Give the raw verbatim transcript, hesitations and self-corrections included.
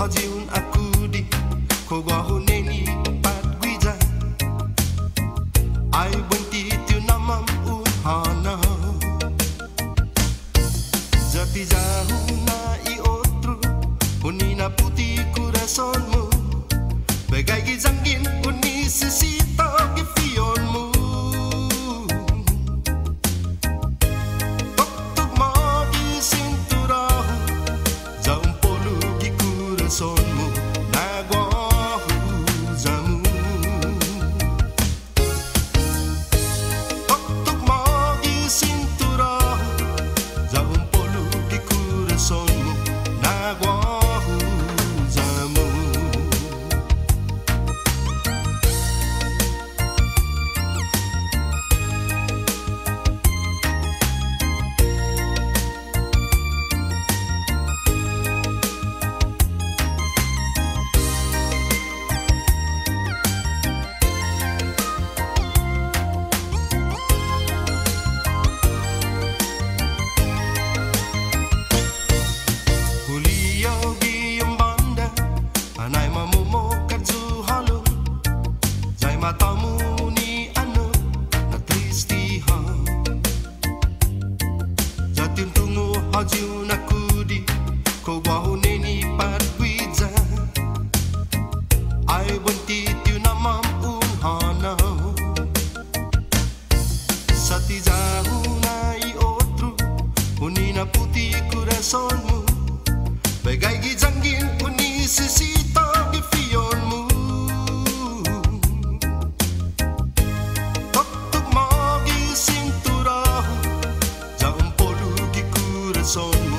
håyi un akudi, kao guåhu neni pat guiya. Ai buente ti un åpmam un hånao. Ya ti ya-hu na i otro, un nina'puti korason-mu. Bai gaige yanggen un nisisita gi fi'on-mu. Toktog mågi sintura-hu, ya un polu gi korason-mu, na guåhu ya-mu. Toktog mågi sintura-hu, ya un polu gi korason-mu, na guåhu ya-mu. Hu li'e' gi un bånda, anai ma momokat yu' hålom, ya i matå-mu ni annok na triste ha'. Ya ti un tungo' håyi un akudi, kao guåhu neni pat guiya. Ai buente ti un åpmam un hånao. Sa' ti ya-hu na i otro, un nina'puti korason-mu. Bai gaige yanggen un nisisita gi fi'on-mu. Toktog mågi sintura-hu, ya un polu gi korason-mu.